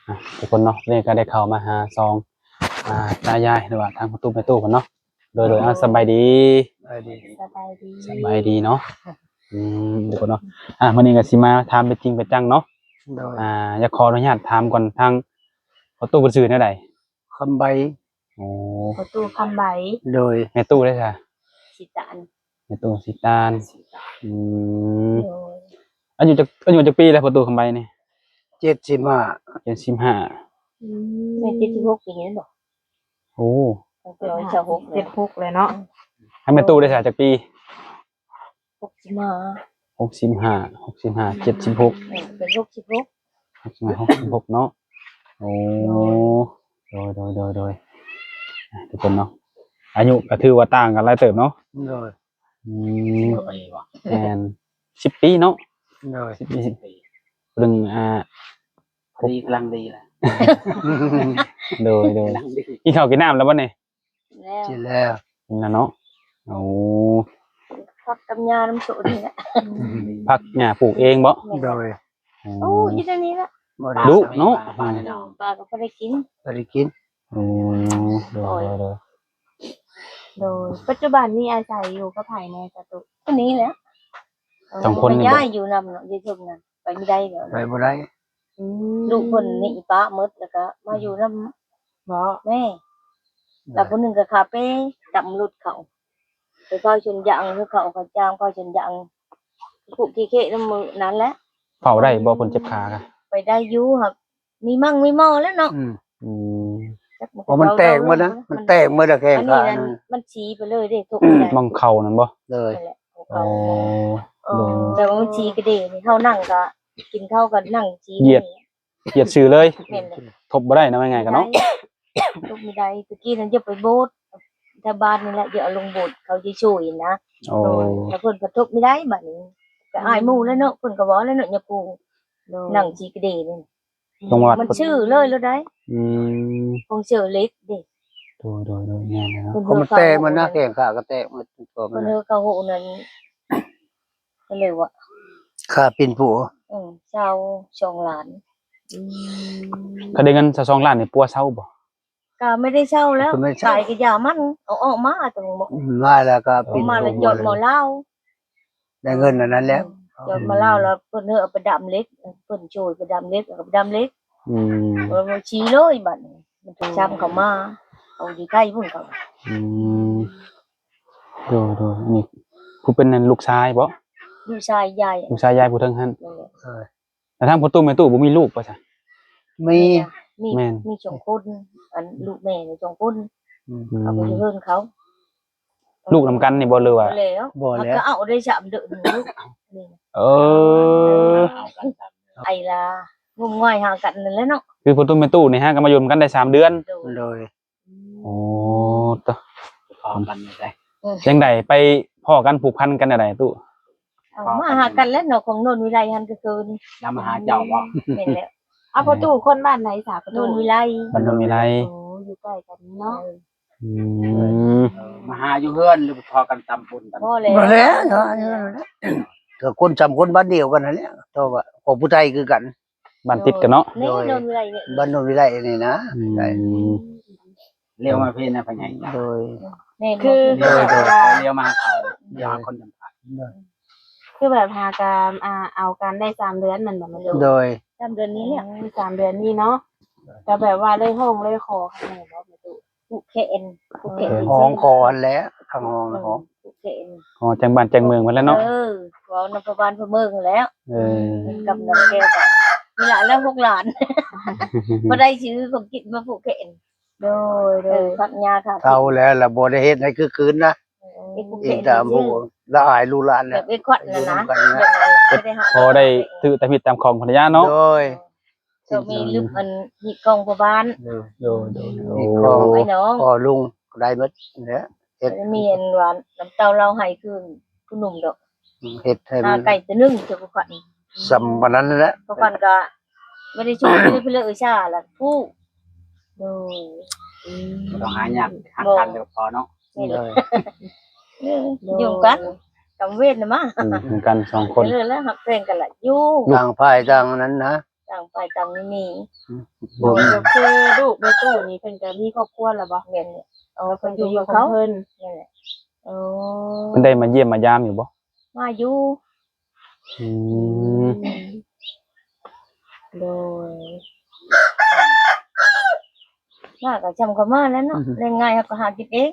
ອ່ະ ທຸກຄົນເນາະ ນີ້ກໍໄດ້ເຂົ້າມາຫາສອງ ອ່າ ຕາຍາຍ ຫຼືວ່າທາງພໍ່ຕູ້ແມ່ຕູ້ເພິ່ນເນາະ. ໂດຍ ໂດຍ ອ່າ ສະບາຍດີ. ສະບາຍດີ. ສະບາຍດີ. ສະບາຍດີເນາະ. ອືມ ທຸກຄົນເນາະ ອ່າ ມື້ນີ້ກໍຊິມາຖາມເປັນຈິງເປັນຈັງເນາະ. ໂດຍ. ອ່າ ຢາກຂໍອະນຸຍາດຖາມກ່ອນ ທາງພໍ່ຕູ້ເພິ່ນຊື່ແນວໃດ? ຄຳໃບ. ໂອ້ ພໍ່ຕູ້ຄຳໃບ. ໂດຍ. ແມ່ຕູ້ເດ້ຊະ? ສີຕານ. ແມ່ຕູ້ສີຕານ. ອືມ. ໂດຍ. ອາຍຸຈັກ ອາຍຸຈັກປີແລ້ວພໍ່ຕູ້ຄຳໃບນີ້? ເຈັດສິບຫ້າ. ເຈັດສິບຫ້າ. ອືມ. ແມ່ເຈັດສິບຫົກປີນີ້ບໍ່? ໂອ້ ຕັ້ງແຕ່ຊາວຫົກ ເຈັດສິບຫົກແລ້ວເນາະ. ໃຫ້ແມ່ຕູ້ໄດ້ຊະຈັກປີ? ຫົກສິບຫ້າ. ຫົກສິບຫ້າ ຫົກສິບຫ້າ ເຈັດສິບຫົກ. ເອີ ເປັນຫົກສິບຫົກ. ຫົກສິບຫ້າ ຫົກສິບຫົກເນາະ. ໂອ້ ໂດຍ ໂດຍ ໂດຍ ໂດຍ ອ່ະ ທຸກຄົນເນາະ ອາຍຸກໍຖືວ່າຕ່າງກັນຫຼາຍເຕີບເນາະ. ໂດຍ. ອືມ ສິບປີບໍ່? ແມ່ນ ສິບປີເນາະ. ໂດຍ. ສິບປີ ສິບປີ ເພິ່ນ ອ່າ ພໍດີ ກຳລັງດີແລ້ວ. ໂດຍ ໂດຍ. ກຳລັງດີ. ກິນເຂົ້າກິນນ້ຳແລ້ວບໍ່ນີ້? ແລ້ວ ກິນແລ້ວ ກິນແລ້ວເນາະ. ໂອ້ ຜັກກັບຫຍ້ານຳໂຕນີ້ແຫຼະ. ຜັກຫຍ້າປູກເອງບໍ່? ແມ່ນ. ໂດຍ. ໂອ້ ຢູ່ໃນນີ້ລະ ດຸເນາະ. ປາກໍບໍ່ໄດ້ກິນ ບໍ່ໄດ້ກິນ. ອືມ ໂດຍ ໂດຍ ໂດຍ ໂດຍ. ປັດຈຸບັນນີ້ອາໄສຢູ່ກັບໃຜແດ່ ສາຕຸ? ອັນນີ້ແຫຼະ ສອງຄົນນີ້ບໍ່? ຍ້າຍຢູ່ນຳເນາະ ຢູ່ເທິງນັ້ນ ໄປບໍ່ໄດ້ແລ້ວ ໄປບໍ່ໄດ້. ອືມ ລູກເພິ່ນໜີປະໝົດ ແລ້ວກໍມາຢູ່ນຳ ບໍ່ ແມ່ ແລ້ວຜູ້ໜຶ່ງກໍຄາເປ້ ຕຳລົດເຂົາ ໄປເຝົ້າສວນຢາງ ເຂົາ ເຂົາຈ້າງເຝົ້າສວນຢາງ ຜູ້ຂີ້ເຂະນຳມື້ນັ້ນແຫຼະ. ເຝົ້າໄດ້ບໍ່ ຄົນເຈັບຂາກະ? ໄປໄດ້ຢູ່ ຫາກມີໝັ້ງມີໝໍ້ແລ້ວເນາະ. ອືມ ອືມ ຈັກມັນ ເພາະມັນແຕກໝົດນະ ມັນແຕກໝົດແລ້ວ ແຂ້ງຂາ ອັນນີ້ນັ້ນ ມັນຊີ້ໄປເລີຍເດ້ ທຸກ ໝ່ອງເຂົ້ານັ້ນບໍ່? ເລີຍ ນັ້ນແຫຼະ ຂອງເຂົາ. ອໍ ໂດຍ. ແຕ່ວ່າມັນຊີ້ກະເດນີ້ ເຮົານັ່ງກໍ ກິນເຂົ້າກໍນັ່ງຊີ້ ຢຽດ ຢຽດຊື່ເລີຍ. ແມ່ນແຫຼະ ທົບບໍ່ໄດ້ນະ ວ່າງ່າຍໆກໍເນາະ. ທົບບໍ່ໄດ້. ຕະກີ້ນັ້ນຈະໄປໂບດ ແຖວບ້ານນີ້ແຫຼະ ຈະເອົາລົງໂບດ ເຂົາຈະຊ່ວຍນະ. ໂອ້ ໂດຍ. ແລ້ວເພິ່ນກໍທົບບໍ່ໄດ້ ບາດນີ້ກໍອາຍໝູ່ແລ້ວເນາະ ເພິ່ນກໍເວົ້າແລ້ວເນາະ ຍາຄູ. ໂດຍ. ນັ່ງຊີ້ກະເດນີ້ ຈັງຫວັດ ມັນຊື່ເລີຍແລ້ວໄດ໋. ອືມ ຂອງເຊີເລັກເດ້. ໂດຍ ໂດຍ ໂດຍ ແມ່ນແລ້ວເນາະ. ເພາະມັນແຕກໝົດນະ ແຂ້ງຂາກໍແຕກໝົດ. ເພິ່ນເອີ ເຂົາໂຫນັ້ນ ເຂົາເລີຍວ່າ ຄ່າປິ່ນປົວ. ເອີ ຊາວສອງລ້ານ. ອືມ ຄັນໄດ້ເງິນຊາວສອງລ້ານນີ້ ປົວເຊົາບໍ່? ກໍບໍ່ໄດ້ເຊົາແລ້ວ ກໍບໍ່ໄດ້ເຊົາ ຂາຍກໍຢ່າມັນ ເອົາອອກມາຕົງໝໍ້. ອືມ ມາແລ້ວກໍປິ່ນປົວ ມາແລ້ວຈອດໝໍ້ລາວ. ໄດ້ເງິນອັນນັ້ນແລ້ວ. ອືມ ຈອດໝໍ້ລາວແລ້ວ ເພິ່ນເອີ ເອົາໄປດຳເຫຼັກ ເພິ່ນຊ່ວຍໄປດຳເຫຼັກ ເອົາໄປດຳເຫຼັກ. ອືມ ແລ້ວມັນຊີ້ເລີຍບາດນີ້ ມັນຖືກຊ້ຳເຂົ້າມາ ເອົາຢູ່ໃກ້ພຸ້ນເຂົາ. ອືມ ໂດຍ ໂດຍ. ອັນນີ້ຜູ້ເປັນນັ້ນລູກຊາຍບໍ່? ລູກຊາຍຍາຍ ລູກຊາຍຍາຍຜູ້ເທິງຫັ້ນ. ເອີ ແລ້ວທາງພໍ່ຕູ້ແມ່ຕູ້ບໍ່ມີລູກບໍ່ຊະ? ມີ ມີ ແມ່ນ ມີສອງຄົນ ອັນລູກແມ່ນີ້ສອງຄົນ. ອືມ ເຂົາກໍຢູ່ເຮືອນເຂົາ. ລູກນຳກັນນີ້ບໍ່ ຫຼືວ່າ? ບໍ່ແລ້ວ ບໍ່ແລ້ວ ເຂົາກໍເອົາໄດ້ສາມເດືອນລູກ. ເອີ ໄອ້ລາງມງອຍຫາກັນນັ້ນແຫຼະເນາະ. ຄືພໍ່ຕູ້ແມ່ຕູ້ນີ້ຫາກໍມາຢູ່ນຳກັນໄດ້ສາມເດືອນ. ໂດຍ ໂດຍ. ໂອ້ ຕະ ພໍ້ກັນໄດ້ ຈັ່ງໃດໄປພໍ້ກັນ ຜູກພັນກັນແນວໃດຕູ້? ເອົາມາຫາກັນແຫຼະເນາະ ຂອງໂນນວິໄລຫັ້ນກໍຄືນຳມາຫາເຈົ້າບໍ່? ແມ່ນແລ້ວ. ເອົາ ພໍ່ຕູ້ຄົນບ້ານໃດສາ? ພໍ່ຕູ້ໂນນວິໄລ ບ້ານໂນນວິໄລ. ໂອ້ ຢູ່ໃກ້ກັນເນາະ. ເອີ ອືມ ເອີ ມາຫາຢູ່ເຮືອນ ຫຼືພໍ້ກັນຕຳບຸນກັນ? ບໍ່ແລ້ວ ບໍ່ແລ້ວເນາະ ກໍຄົນສາມຄົນບ້ານດຽວກັນຫັ້ນແຫຼະ ເພາະວ່າຂອງຜູ້ໄທຄືກັນ. ບ້ານຕິດກັນເນາະ. ໂດຍ ໂນນວິໄລນີ້ ບ້ານໂນນວິໄລນີ້ນະ. ອືມ ລ້ຽວມາພີ້ນະ ພໍ່ໃຫຍ່. ໂດຍ ແມ່ນ ຄື ໂດຍ ໂດຍ ລ້ຽວມາຫາເຂົາ ລ້ຽວຫາຄົນຈຳກັດ. ໂດຍ ຄືແບບຫາກັນ ອ່າ ເອົາກັນໄດ້ສາມເດືອນແມ່ນບໍ່ແມ່ຕູ້? ໂດຍ ສາມເດືອນນີ້ແຫຼະ. ອືມ ສາມເດືອນນີ້ເນາະ. ກໍແບບວ່າໄດ້ຮ້ອງໄດ້ຂໍຂ້າງໃນບໍ່ແມ່ຕູ້? ຜູກແຂນ ຜູກແຂນ ຮ້ອງຂໍຫັ້ນແຫຼະ ທາງຮ້ອງນະ ເອີ ຜູກແຂນ ຂໍແຈ້ງບ້ານແຈ້ງເມືອງເພິ່ນແຫຼະເນາະ. ເອີ ເວົ້ານຳພໍ່ບ້ານພໍ່ເມືອງຫັ້ນແຫຼະ. ເອີ ກັບນ້ອງແກ້ວກໍນີ້ລະ ແລ້ວຫົກລ້ານ ບໍ່ໄດ້ຊື້ຂອງກິນມາຜູກແຂນ. ໂດຍ ໂດຍ ເອີ ພັກຍາຄ່າ ເຖົ້າແລ້ວລະບໍ່ໄດ້ເຮັດໃຫ້ຄືຄືນນະ. ເອີ ອີກຕາມຜູ້ລະອາຍລູກຫຼານແລ້ວ ແບບເອຄວັດນັ້ນນະ ພໍໄດ້ຖືກຕາມຜິດຕາມຂອງພັນລະຍາເນາະ. ໂດຍ ກໍມີລຶບອັນຮີດຂອງພໍ່ບ້ານ. ໂດຍ ໂດຍ ໂດຍ ຮີດຂອງ ໂອ້ ພໍ່ລຸງໄດ້ໝົດແຫຼະ. ເຮັດ ມີອັນວ່ານ້ຳເຕົ້າເຫຼົ້າໄຮ່ຄືຜູ້ໜຸ່ມດອກ. ເຮັດໃຫ້ ຫາໄກ່ຕົວໜຶ່ງເຈົ້າຂວັນ ສ່ຳປານນັ້ນແຫຼະ. ຂອງຂວັນກໍບໍ່ໄດ້ຊ່ວຍ ບໍ່ໄດ້ເພື່ອເອື້ອຍຊາລະຜູ້. ໂດຍ ອືມ ບໍ່ຕ້ອງຫາຍາກ ຫາທານແລ້ວພໍເນາະ. ແມ່ນ ໂດຍ ຢູ່ກັນ ກຳເວນນະມາ ອືມ ຢູ່ກັນສອງຄົນ ເລີຍແລ້ວຮັກແພງກັນລະຢູ່ ຕ່າງຝ່າຍຕ່າງນັ້ນນະ. ຕ່າງຝ່າຍຕ່າງມີໜີ້. ອືມ ໂດຍ ກໍຄືລູກແມ່ຕູ້ນີ້ເພິ່ນກໍມີຄອບຄົວແລ້ວບໍ່? ແມ່ນແຫຼະ ເອີ ເພິ່ນກໍຢູ່ຂອງເພິ່ນ ແມ່ນແຫຼະ. ໂອ້ ເພິ່ນໄດ້ມາຢ້ຽມມາຢາມຢູ່ບໍ່? ມາຢູ່. ອືມ ໂດຍ ມາກໍຊ່ຳເຂົາມາແຫຼະເນາະ ອືມ ແລ້ງງ່າຍເຮົາກໍຫາກິນເອງ.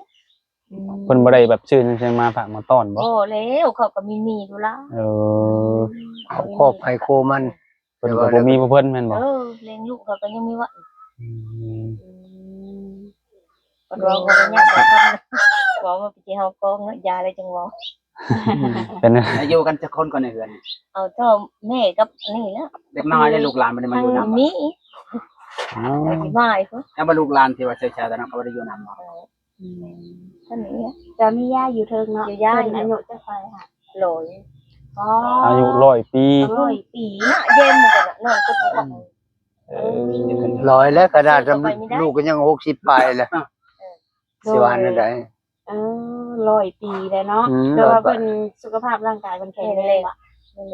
ອືມ ເພິ່ນບໍ່ໄດ້ແບບຊື້ຫຍັງມາຝາກມາຕ້ອນບໍ່? ບໍ່ແລ້ວ ເຂົາກໍມີໜີ້ຢູ່ລະ. ເອີ ເຂົາຄອບໃຜໂຄມັນ ເພິ່ນກໍບໍ່ມີຜູ້ເພິ່ນແມ່ນບໍ່? ເອີ ລ້ຽງລູກເຂົາກໍຍັງມີວະ. ອືມ ອືມ ເພິ່ນເວົ້າບໍ່ໄດ້ຍາກບໍ່ຄຳ ເວົ້າມາໄປທີ່ເຮົາກອງເນາະ ຢາແລ້ວຈັ່ງເວົ້າ. ເປັນ ແລ້ວຢູ່ກັນຈັກຄົນກ່ອນໃນເຮືອນ? ເອົາເທົ່າແມ່ກັບອັນນີ້ແຫຼະ ເດັກນ້ອຍເດ້ ລູກຫຼານບໍ່ໄດ້ມາຢູ່ນຳບໍ່? ມີ ອ້າວ ໄປທີ່ມາອີກ ແຕ່ວ່າລູກຫຼານທີ່ວ່າແຊວໆ ຕອນນັ້ນເຂົາບໍ່ໄດ້ຢູ່ນຳບໍ່? ເອີ ອືມ ເທົ່ານີ້ແຫຼະ ຈະມີຍາຍຢູ່ເທິງເນາະ. ຢູ່ຍາຍ ເພິ່ນອາຍຸຈັກປີຫະ? ຮ້ອຍ ອໍ ອາຍຸຮ້ອຍປີ ຮ້ອຍປີນະ ເຢັນກັນນະ ນອນກໍບໍ່ໄດ້. ອືມ ເອີ ຮ້ອຍແລ້ວ ຂະໜາດ ເອີ ລູກກໍຍັງຫົກສິບປາຍແຫຼະ ເອີ ຊິວ່າແນວໃດ? ເອີ ຮ້ອຍປີແລ້ວເນາະ ອືມ ແຕ່ວ່າເພິ່ນສຸຂະພາບຮ່າງກາຍເພິ່ນແຂງແຮງບໍ່?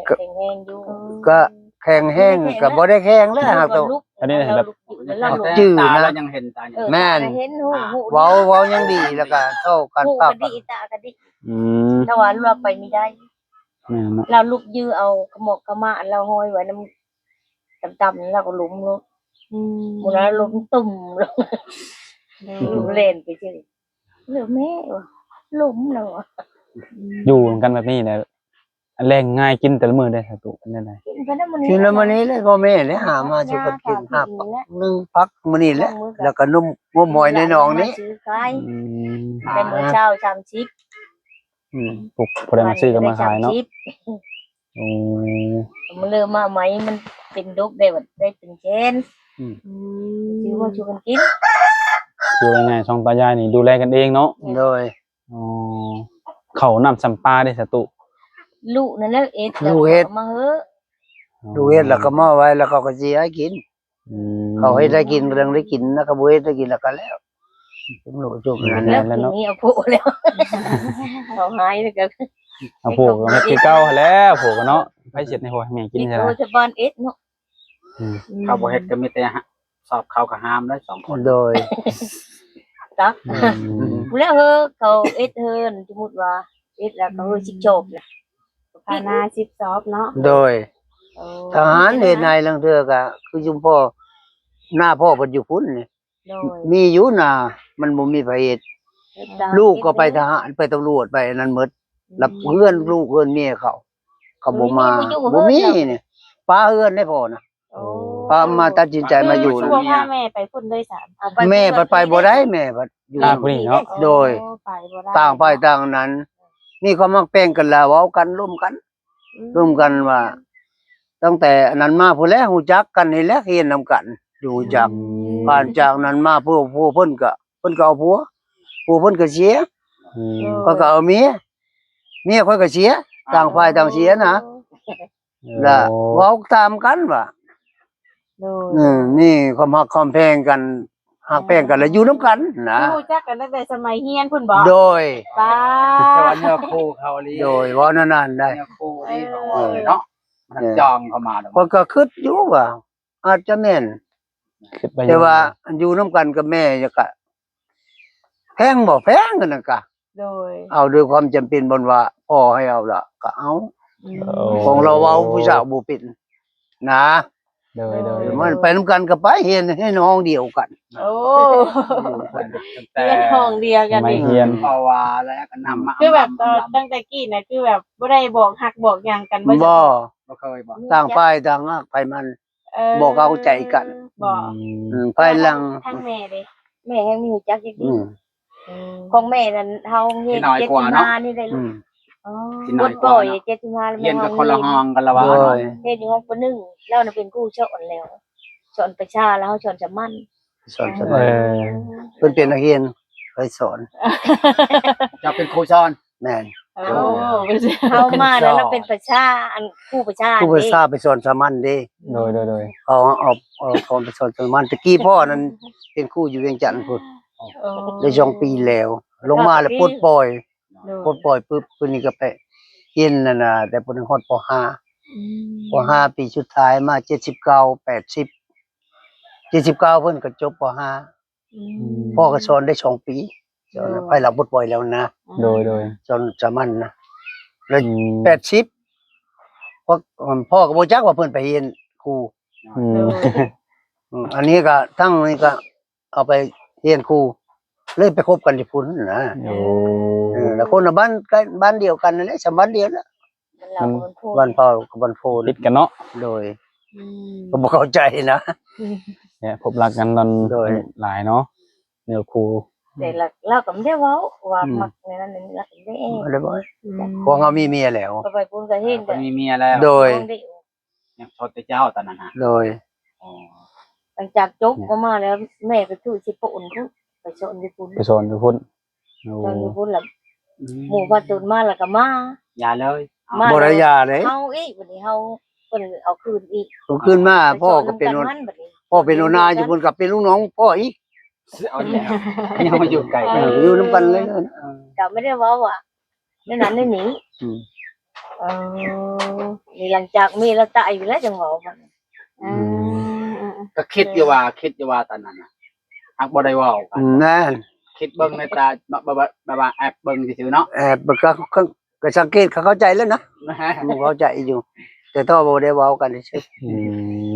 ແຂງແຮງຢູ່ ກໍແຂງແຮງ ແຂງ ກໍບໍ່ໄດ້ແຂງແຫຼະ ຫາກແຕ່ ອັນນີ້ແບບ ແຕ່ຕາລາວຍັງເຫັນຕາຢູ່ ເອີ ແມ່ນ ເຫັນຮູ້ ຮູ້ ເວົ້າ ເວົ້າຍັງດີ ແລ້ວກໍເທົ່າກັນ ຮູ້ ປາກ ກໍດີ ຕາກໍດີ. ອືມ ແຕ່ວ່າລວກໄປບໍ່ໄດ້ ແມ່ນເນາະ ລາວລຸກຢື້ເອົາຂະໝອກຂະໝາດລາວຫ້ອຍໄວ້ນຳຕ່ຳໆ ລາວກໍລົ້ມໂລດ. ອືມ ມື້ນັ້ນລົ້ມຕຸ້ມລົງ ໂດຍ ລູກແລ່ນໄປເຈີ ເລີກແມ່ວ່າ ລົ້ມແລ້ວວ່າ. ອືມ ຢູ່ນຳກັນແບບນີ້ແຫຼະ ແລງງ່າຍກິນແຕ່ລະມື້ໄດ້ສະຕຸ ເປັນຈັ່ງໃດ? ກິນແຕ່ລະມື້ນີ້ ກິນແຕ່ລະມື້ນີ້ແຫຼະ ພໍ່ແມ່ແຫຼະຫາມາສູ່ກັນກິນ ຫາຜັກໜຶ່ງ ຜັກມື້ນີ້ແຫຼະ ແລ້ວກໍນົມງົວມຫອຍໃນໜອງນີ້. ຊື້ຂາຍ ອືມ ແຕ່ມື້ເຊົ້າສາມສິບ ອືມ ຜູ້ ຜູ້ໃດມາຊື້ກໍມາຂາຍເນາະ. ໂອ້ ມັນເລີ່ມມາໃໝ່ ມັນເປັນດົກໄດ້ ໄດ້ເປັນແສນ. ອືມ ອືມ ຊື້ມາສູ່ກັນກິນ ຄືວ່າງ່າຍໆ ສອງຕາຍາຍນີ້ດູແລກັນເອງເນາະ. ໂດຍ ອໍ ເຂົ້ານ້ຳຊຳປາເດ້ສະຕຸ? ລູກນັ້ນແຫຼະເຮັດ ລູກເຮັດ ເອົາມາເຮີ້ ລູກເຮັດແລ້ວກໍມາໄວ້ ແລ້ວເຂົາກໍຊິໃຫ້ກິນ. ອືມ ເຂົາເຮັດໃຫ້ກິນກໍຕ້ອງໄດ້ກິນນະ ເຂົາບໍ່ເຮັດໃຫ້ກິນແລ້ວກໍແລ້ວ ຈຸມລູກຈຸມນັ້ນແຫຼະ. ແລ້ວກິນນີ້ເອົາໂພແລ້ວ ເອົາຫາຍແລ້ວກໍ ເອົາໂພກໍເຮັດຄືເກົ່າຫັ້ນແຫຼະ ໂພກໍເນາະ ໃຜເຮັດໃຫ້ພໍ່ໃຫ້ແມ່ກິນຊະລະ ໂພຊະບານເອັດເນາະ. ອືມ ເຂົາບໍ່ເຮັດກໍມີແຕ່ສອບເຂົ້າກໍຫາມໄດ້ສອງຄົນ. ໂດຍ ຕັກ ອືມ ແລ້ວເຮີ້ ເຂົາເອັດເຮີ້ນ ສົມມຸດວ່າເອັດແລ້ວກໍເຮີ້ຊິຈອບນະ ພານາສິບສອບເນາະ. ໂດຍ ໂອ້ ທະຫານເຮັດໃຫ້ລາງເທື່ອກໍຄືຊຸມພໍ່ ໜ້າພໍ່ເພິ່ນຢູ່ພຸ້ນນີ້ ໂດຍ ມີຢູ່ນາ ມັນບໍ່ມີໃຜເຮັດ ລູກກໍໄປທະຫານ ໄປຕຳຫຼວດ ໄປອັນນັ້ນໝົດ ອືມ ແລ້ວເຮືອນລູກເຮືອນເມຍເຂົາ ເຂົາບໍ່ມາ ບໍ່ມີ ບໍ່ມີນີ້ ປາເຮືອນໃຫ້ພໍ່ນະ. ໂອ້ ພາມາຕັດສິນໃຈມາຢູ່ ຄືວ່າພາແມ່ໄປພຸ້ນເລີຍສາ ແມ່ພັດໄປບໍ່ໄດ້ ແມ່ພັດຢູ່ ຕ່າງຜູ້ນີ້ເນາະ. ໂດຍ ໂອ້ ໄປບໍ່ໄດ້ ຕ່າງຝ່າຍຕ່າງນັ້ນ ມີຄວາມຮັກແພງກັນລະ ເວົ້າກັນລົມກັນ ອືມ ລົມກັນວ່າ ຕັ້ງແຕ່ອັນນັ້ນມາພຸ້ນແຫຼະ ຮູ້ຈັກກັນນີ້ແຫຼະ ຮຽນນຳກັນ ຮູ້ຈັກ ອືມ ຜ່ານຈາກນັ້ນມາ ພວກ ພວກເພິ່ນກໍ ເພິ່ນກໍເອົາຜົວ ຜົວເພິ່ນກໍເສຍ ອືມ ຂ້ອຍກໍເອົາເມຍ ເມຍຂ້ອຍກໍເສຍ ຕ່າງຝ່າຍຕ່າງເສຍນະ. ໂອ້ ລະເວົ້າຕາມກັນວ່າ ໂດຍ ເອີ ມີຄວາມຮັກຄວາມແພງກັນ ຮັກແພງກັນ ແລ້ວຢູ່ນຳກັນນະ ຮູ້ຈັກກັນຕັ້ງແຕ່ສະໄໝຮຽນພຸ້ນບໍ? ໂດຍ ປ້າ ແຕ່ວ່າເນື້ອຄູ່ເຂົາອີ່ຫຼີ ໂດຍ ເວົ້າແນວນັ້ນໄດ໋ ເນື້ອຄູ່ອີ່ຫຼີ ເອີ ເນາະ ມັນຈອງເຂົ້າມາ ຂ້ອຍກໍຄິດຢູ່ວ່າ ອາດຈະແມ່ນ ແຕ່ວ່າອັນຢູ່ນຳກັນກັບແມ່ກໍແພງບໍ່ແພງ ອັນນັ້ນກະ ໂດຍ ເອົາດ້ວຍຄວາມຈຳເປັນ ບ່ອນວ່າພໍ່ໃຫ້ເອົາລະກະເອົາ ອືມ ຂອງລາວເວົ້າຜູ້ສາວບໍ່ເປັນນະ ໂດຍ ໂດຍ ມັນໄປນຳກັນກໍໄປ ຮຽນ ຮຽນຫ້ອງດຽວກັນ ໂອ້ ຮຽນຫ້ອງດຽວກັນນີ້ ຮຽນ ເພາະວ່າແລ້ວກໍນຳມາ ຄືແບບ ອຳລຳ ຕອນ ອຳລຳ ຕັ້ງແຕ່ກີ້ນະ ຄືແບບບໍ່ໄດ້ບອກຮັກບອກຫຍັງກັນບໍ່? ບໍ່ ບໍ່ເຄີຍບໍ່ ຕ່າງຝ່າຍຕ່າງຮັກໃຜມັນ ເອີ ບໍ່ເຂົ້າໃຈກັນ ບໍ່ ອືມ ອືມ ພາຍຫຼັງ ທາງແມ່ເດ້ ແມ່ແຮງບໍ່ຮູ້ຈັກຈັກດີ ອືມ ຂອງແມ່ນັ້ນເຮົາຮຽນເຈັດສິບຫ້ານີ້ໄດ້ລູກ ອືມ ອໍ ປົດປ່ອຍເຈັດສິບຫ້າແລ້ວ ຮຽນກັບຄົນລະຫ້ອງກັນລະວ່າ ໂດຍ ເຮົາຮຽນຢູ່ຫ້ອງ ປ.ໜຶ່ງ ລາວນະເປັນຄູສອນແລ້ວ ສອນປະຊາ ແລ້ວເຮົາສອນສາມັນ ສອນສາມັນ ເອີ ເພິ່ນເປັນນັກຮຽນ ຂ້ອຍສອນ ເຈົ້າເປັນຄູສອນ ແມ່ນ ໂອ້ ເຮົາມາແລ້ວເປັນປະຊາ ອັນຄູປະຊາ ຄູປະຊາໄປສອນສາມັນເດ້ ໂດຍ ໂດຍ ໂດຍ ເຂົາເອົາ ເອົາຂອງໄປສອນສາມັນ ແຕ່ກີ້ພໍ່ນັ້ນເປັນຄູຢູ່ວຽງຈັນພຸ້ນ ໂອ້ ໄດ້ສອງປີແລ້ວ ລົງມາແລ້ວປົດປ່ອຍ ໂດຍ ປົດປ່ອຍປຶບ ປຶບນີ້ກໍໄປຮຽນນັ້ນນະ ແຕ່ປະ ຮອດ ປໍຫ້າ อืม ป.ห้า ปีสุดท้ายมา เจ็ดสิบเก้า แปดสิบ เจ็ดสิบเก้า เพิ่นก็จบ ป.ห้า อืม พ่อก็สอนได้สองปี สอน โดย ภายหลังปลดปล่อยแล้วนะ โดย โดย สอนสามัญนะ แล้ว อืม แปดสิบ พ่อ พ่อก็บ่จักว่าเพิ่นไปเรียนครู อืม โดย อืม อันนี้ก็ ทั้งนี้ก็ เอาไปเรียนครู เลยไปคบกันอยู่พุ้นนะ โอ้ เออ แล้วคนละบ้าน ใกล้บ้านเดียวกันนั่นแหละ สามบ้านเดียวนะ มันลาวกับมันพูด บ้านเผ่ากับบ้านโพน ติดกันเนาะ โดย อืม ก็บ่เข้าใจนะ เนี่ย พบรักกันตอน โดย อายุหลายเนาะ เนื้อคู่ แต่ละ ลาวก็บ่ได้เว้าว่า อืม มักในนั้นนี่ ลาวก็บ่ได้ บ่ได้เว้า อืม พวกเฮามีเมียแล้ว ก็ไปพุ้นก็เห็น อ่า เพิ่นมีเมียแล้ว โดย น้องเด็ก ยังโสดแต่เจ้าตอนนั้นฮะ โดย อ๋อ หลังจากจบ เนี่ย ก็มาแล้ว แม่ก็คือสิไปโอนพุ้น ไปสอนอยู่พุ้น ไปสอนอยู่พุ้น โอ้ สอนอยู่พุ้นแล้ว อืม หมู่พาโจรมาแล้วก็มา หย่าเลย มา บ่ได้หย่าเลย เฮาอีก บัดนี้เฮา เพิ่นเอาคืนอีก เอาคืนมา ไป พ่อก็เป็น สอนนำกัน หัว หั้นบัดนี้ พ่อเป็นหัวหน้าอยู่พุ้น ก็เป็นลูกน้องพ่ออีก เอาแล้ว ยังมาอยู่ไกล เออ อยู่นำกันเลย เออ ก็ไม่ได้เว้าว่า ในนั้นในนี้ อืม เออ นี่หลังจากมีแล้วตายอยู่แล้วจังเว้าบัดนี้ อืม อืม ก็คิดอยู่ว่า คิดอยู่ว่าตอนนั้นน่ะ หากบ่ได้เว้ากัน อืม นั่น คิดเบิ่งในตา แบบ แบบ แบบว่าแอบเบิ่งซื่อๆเนาะ แอบเบิ่งก็ ก็ ก็สังเกตเขาเข้าใจแล้วนะ เข้าใจอยู่ แต่ถ้าบ่ได้เว้ากันซื่อ อื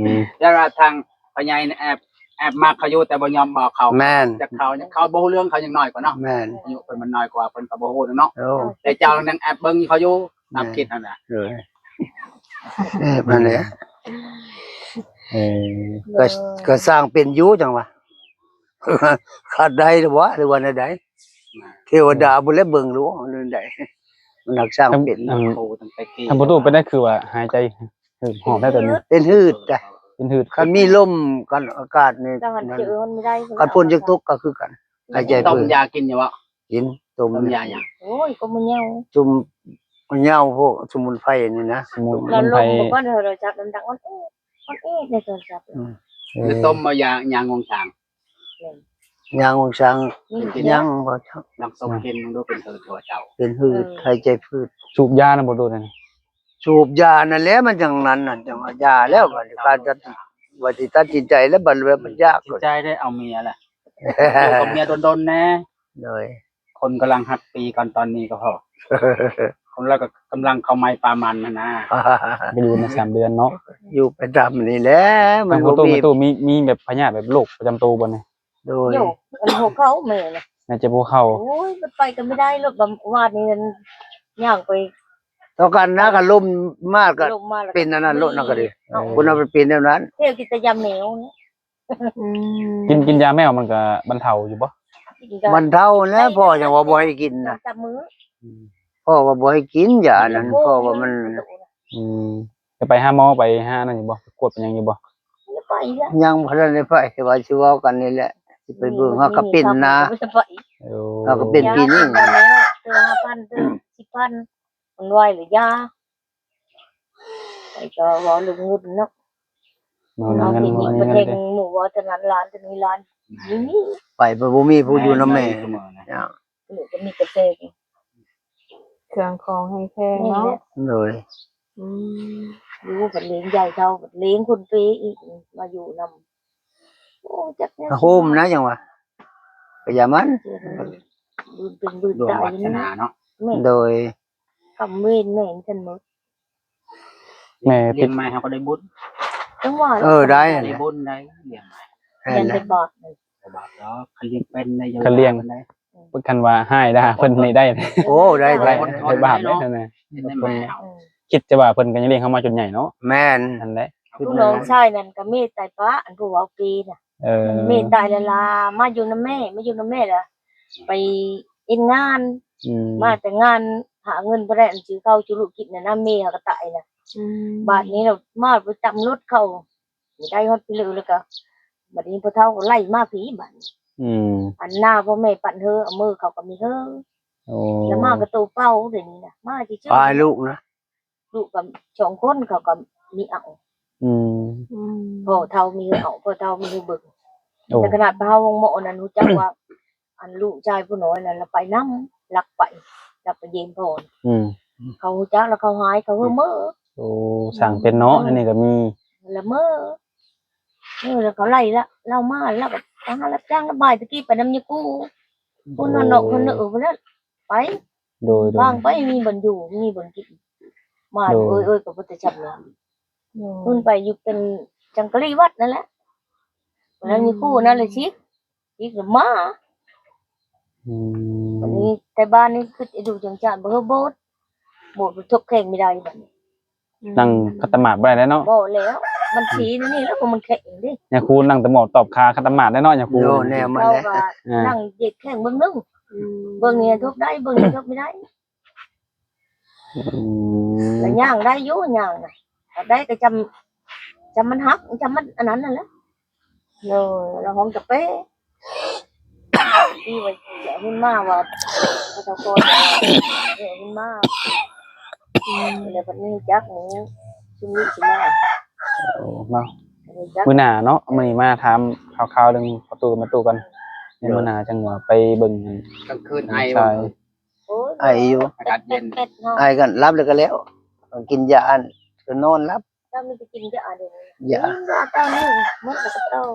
ม แต่ว่าทางพ่อใหญ่นี่แอบ แอบมักเขาอยู่ แต่บ่ยอมบอกเขา แม่น จักเขา เขาบ่ฮู้เรื่อง เขายังน้อยกว่าเนาะ แม่น อายุเพิ่นมันน้อยกว่า เพิ่นก็บ่ฮู้เนาะ โอ้ แต่เจ้ายังแอบเบิ่งเขาอยู่ ตามคิดนั่นน่ะ เออ แอบนั่นแหละ เออ ก็ ก็สร้างเป็นอยู่จังหวะ ขาดได้หรือวะ หรือว่าแนวใด เทวดาบ่แลเบิ่งหรือว่าแนวใด มันรักสร้างเป็น อัน โอ้ ตั้งแต่กี้ ทางประตูเป็นได้คือว่าหายใจ หืดหอบได้ตอนนี้ เป็นหืดจ้ะ เป็นหืด คันมีลม กันอากาศนี่ แต่มัน นั่น เจอมันไม่ได้ คันฝนจะตกก็คือกัน หายใจ ต้ม เพิ่น ยากินอยู่บ่ กิน ต้ม ต้มยาหยัง โอ้ย ก็มันเหยาะ จุ่ม มันเหยาะพวกสมุนไพรนี่นะ สมุน แล้วลม ไพร บ่ก่อน โทรศัพท์มันดังอ่อนแอ อ่อนแอในโทรศัพท์ อืม หรือต้มเอายา ยางวงช้าง แม่น ยางวงช้าง อืม ยังบ่ ลองต้มกินดู เป็นหืดบ่เจ้า เป็นหืด เออ หายใจผืด สูบยานะบ่ดูนั่น สูบยานั่นแหละ มันจังนั้นน่ะ จังว่ายาแล้ว บัดนี้การตัดสิน ว่าสิตัดสินใจแล้ว บัดนี้มันยาก ตัดสินใจได้เอาเมียแหละ อยู่กับเมียดนๆแน่ โดย คนกำลังฮักปีกันตอนนี้ก็พอ คนเราก็กำลังเข้าไม้ปลามันหั่นนะ ไปอยู่มาสามเดือนเนาะ อยู่ไปตามนี่แหละ มัน ทางประตู บ่มี ประตูมี มีแบบพยาธิแบบโรคประจำตัวบ่นี่ โดย โยก อันหัวเข่าแม่น่ะ น่าจะหัวเข่า โอ้ย มันไปก็ไม่ได้ รถบำ วาดนี่มันย่างไป เท่ากันนะ คันลมมากก็ ลมมาแล้วก็ เป็นอันนั้น โลดนั่นก็ดี เออ คนเอาไปเป็นแนวนั้น เที่ยวกินแต่ยาแมวนี่ อืม กิน กินยาแมวมันก็บรรเทาอยู่บ่ กินก็ บรรเทาแล้ว ได้ พ่อยังว่าบ่ให้กินนะ สามมื้อ อืม พ่อว่าบ่ให้กินยาอันนั้น โอ้ พ่อว่ามัน อืม จะไปหาหมอ ไปหานั่นอยู่บ่ กวดเป็นหยังอยู่บ่ บ่ไปแล้ว ยังบ่ทันได้ไป ว่าสิเว้ากันนี่แหละ สิไปเบิ่ง อืม หากะเป็นนะ บ่ได้ไป เออ หากะเป็นปีนี้ ยา เทื่อห้าพัน เทื่อสิบพัน มันไหวหรือยา ไปก็เว้าเรื่องเงินเนาะ เว้าเรื่องเงิน เว้าเรื่องเงิน เว้าเรื่องเงิน หมู่ว่าเท่านั้นล้าน เท่านี้ล้าน นี่ ไปบ่ บ่มีผู้อยู่นำแม่ เสมอนะ ลูกก็มีแต่แพง เครื่องของแพงๆเนาะ นี่แหละ โดย อืม อยู่บัดเลี้ยงใหญ่เฒ่า บัดเลี้ยงคนเปอีก มาอยู่นำ โอ้ จักแนว โฮมนะ จังหวะ ก็อย่ามัน บุญเป็นบุญ ดวงวาสนาเนาะ แม่น โดย กรรมเวรแม่นกันหมด แม่ เลี้ยงใหม่เฮาก็ได้บุญ จังหวะ เออ ได้ ได้บุญได้ เลี้ยงใหม่ แม่น เลี้ยงได้บาป บ่บาปดอก คันเลี้ยงเป็นได้ คันเลี้ยง ได้ คันว่าหายด่าเพิ่นนี่ได้ โอ้ ได้ ได้ ได้บาปเด้นั่นน่ะ เลี้ยงได้ใหม่เฮา อืม คิดแต่ว่าเพิ่นก็ยังเลี้ยงเฮามาจนใหญ่เนาะ แม่น นั่นแหละ ผู้น้องชายนั่นก็มีแต่ปะ อันผู้เว้าปีน่ะ เออ มันเมตตาละลา มาอยู่นำแม่ มาอยู่นำแม่ละ ไปเฮ็ดงาน อืม มาแต่งานหาเงินบ่ได้ อันซื้อข้าวซื้อลูกกินน่ะนะ แม่เฮาก็ตายน่ะ อืม บาดนี้เรามาไปตำรถเขา ได้ฮอดปีแล้ว แล้วก็ บัดนี้พ่อเฒ่าก็ไล่มาพี้บัดนี้ อืม อันหน้าพ่อแม่ปั่นเฮอ เอามือเขาก็มีเฮอ โอ้ แล้วมาก็โตเป้าเดี๋ยวนี้น่ะ มาที่ชื่อ พาลูกนะ ลูกก็สองคนเขาก็มีเอา อืม อืม พ่อเฒ่ามีเอา พ่อเฒ่ามีเบิ่ง โอ้ แต่ขนาดพาโรงหมอนั้นรู้จักว่า อันลูกชายผู้น้อยนั้นละไปนำ ลักไป ลักไปเยี่ยมพ่อ อืม เขารู้จักแล้วเขาหาย เขาเฮอเมอ ໂອ້ ສ້າງເປັນເນາະ ອັນນີ້ກໍມີ ລະເມີ ເອີ ແລ້ວເຂົາໄລ່ລະ ລາວມາ ລາວກໍໄປຫາຮັບຈ້າງລະບາຍ ຕະກີ້ໄປນຳຍາຄູ ຜູ້ນັ້ນເນາະ ຜູ້ນັ້ນ ເອີ ຜູ້ນັ້ນ ໄປ ໂດຍໆ ບາງໄປ ມີບ່ອນຢູ່ ມີບ່ອນກິນ ບ້ານ ໂດຍ ເອີຍໆ ກໍບໍ່ໄດ້ຈຳນຳ ໂດຍ ເພິ່ນໄປຢູ່ເປັນຈັງກະລີວັດນັ້ນແຫຼະ ແລ້ວຍາຄູນັ້ນລະຊິ ອີກລະມາ ອືມ ບັດນີ້ໄທບ້ານນີ້ຄືອີດູຈັ່ງຈານ ບໍ່ເຮີໂບດ ໂບດມັນທົບແຂ່ງບໍ່ໄດ້ບັດນີ້ ອືມ ນັ່ງຂັດຕະໝາດບໍ່ໄດ້ແລ້ວເນາະ ບໍ່ແລ້ວ ມັນຊີ້ນີ້ແລ້ວ ມັນແຂ່ງເດ້ ຍາຄູນັ່ງແຕ່ໝອບຕອບຄາຂັດຕະໝາດແລ້ວເນາະ ຍາຄູ ໂຍ ແນວມັນແຫຼະ ອ່າ ນັ່ງເຢັດແຂ່ງເບິ່ງໜຶ່ງ ອືມ ເບິ່ງນີ້ທົບໄດ້ ເບິ່ງນີ້ທົບບໍ່ໄດ້ ອືມ ແລ້ວຍ່າງໄດ້ຢູ່ ຍ່າງນະ ໄດ້ກໍຈຳ ຈຳມັນຫັກ ຈຳມັນອັນນັ້ນນັ້ນແຫຼະ ໂດຍ ລະຫ້ອງກະເປ້ ທີ່ວ່າເສຍເງິນມາວ່າ ເຂົາເຈົ້າກໍເສຍເງິນມາ ອືມ ແລ້ວບັດນີ້ຈັກນີ້ ຊຸມນີ້ຊິມາ ໂອ້ ເນາະ ມື້ໜ້າເນາະ ມື້ນີ້ມາຖາມຂ່າວໆເລື່ອງພໍ່ຕູ້ກັບແມ່ຕູ້ກ່ອນ ໃນມື້ໜ້າຈັ່ງວ່າໄປເບິ່ງກັນ ກາງຄືນໄອ ໂອ້ຍ ໄອຢູ່ ອາກາດເຢັນ ໄອກໍຫຼັບແລ້ວກໍແລ້ວ ກິນຢາອັນ ກໍນອນຫຼັບ ເຈົ້າມີແຕ່ກິນຢາເດ ຢາ ກິນຢາຕອນນີ້ໝົດແລ້ວກໍເອົາ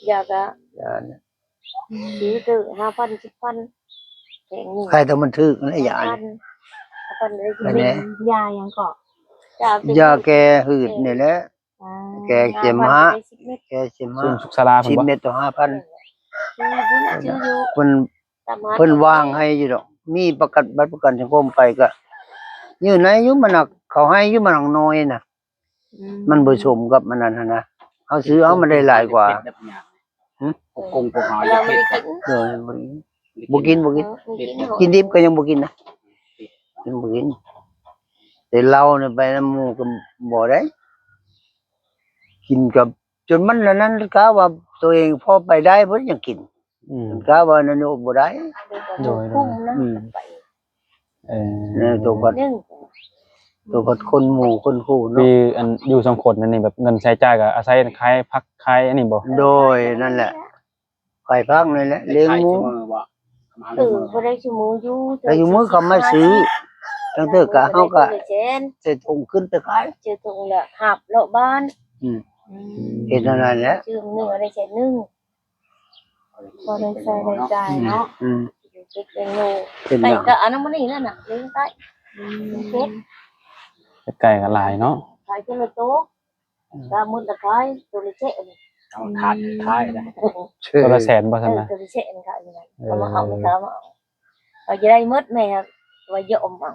ຢາກະ ຢານະ ຊື້ເຕີຫ້າພັນ ສິບພັນ ແພງນີ້ ໃຄແຕ່ມັນຖືກນະຢາ ຫ້າພັນ ຫ້າພັນໄດ້ ຢາຫຍັງເກາະ ຢາແກ້ຫືດນີ້ແຫຼະ ອ່າ ແກ້ເສມະ ແກ້ເສມະ ສູນສຸກສາລາພຸ້ນບໍ່ ສິບເມັດຕໍ່ຫ້າພັນ ເອີ ເພິ່ນ ເພິ່ນວາງໃຫ້ຢູ່ດອກ ມີປະກັນ ບັດປະກັນສັງຄົມໄປກະຍື່ນໃຫ້ຢູ່ ມັນນະ ເຂົາໃຫ້ຢູ່ ມັນໜ້ອຍນະ ອືມ ມັນບໍ່ສົມກັບມັນນັ້ນຫັ້ນນະ ເຮົາຊື້ເອົາມັນໄດ້ຫຼາຍກວ່າ ຫຶ ກົງພວກເຮົາຢາກເຮັດ ໂດຍ ບໍ່ກິນ ບໍ່ກິນ ເອີ ບໍ່ກິນ ກິນດິບກໍຍັງບໍ່ກິນນະ ຍັງບໍ່ກິນ ແຕ່ເຫຼົ້ານີ້ໄປນຳໝູ່ກໍບໍ່ໄດ້ ກິນກັບ ຈົນມັນອັນນັ້ນ ກະວ່າໂຕເອງພໍໄປໄດ້ບໍ່ ຍັງກິນ ອືມ ກະວ່ານັ້ນໂອ ບໍ່ໄດ້ ໂດຍ ໂດຍ ອືມ ເອີ ໂຕພັດ ໂຕພັດຄົນໝູ່ຄົນຄູ່ເນາະ ຄືອັນຢູ່ສອງຄົນນັ້ນນີ້ ແບບເງິນໃຊ້ຈ່າຍກໍອາໄສຂາຍຜັກຂາຍອັນນີ້ບໍ່ ໂດຍ ນັ້ນແຫຼະ ຂາຍຜັກນີ້ແຫຼະ ລ້ຽງໝູ ເອີ ບໍ່ໄດ້ຊຸມື້ຢູ່ ແຕ່ຊຸມື້ເຂົາມາຊື້ ຕັ້ງແຕ່ກະເຮົາກະໃສ່ຖົງຂຶ້ນໄປຂາຍ ຊື້ຖົງລະຫາບເລາະບ້ານ ອືມ ເຮັດແນວນັ້ນແຫຼະ ຊື້ໜຶ່ງໄດ້ແສນໜຶ່ງ ພໍໄດ້ໃຊ້ໄດ້ຈ່າຍເນາະ ອືມ ເປັນຫຍັງ ໄກ່ກໍອັນນັ້ນມື້ນີ້ແຫຼະນະ ລ້ຽງໄກ່ ອືມ ເຮັດ ໄກ່ກໍຫຼາຍເນາະ ຂາຍເທື່ອລະໂຕ ອືມ ກະໝົດລະຂາຍ ໂຕລະເຈະນີ້ ເອົາຂາຍ ຂາຍໄດ້ ໂຕລະແສນບໍ່ຊັ້ນນະ ເອີ ໂຕລະເຈະນີ້ຂາຍນີ້ນະ ເອີ ເອົາມາເອົາ ເອົາມາເອົາ ເຂົາຈະໄດ້ໝົດ ແມ່ວ່າຍອມເອົາ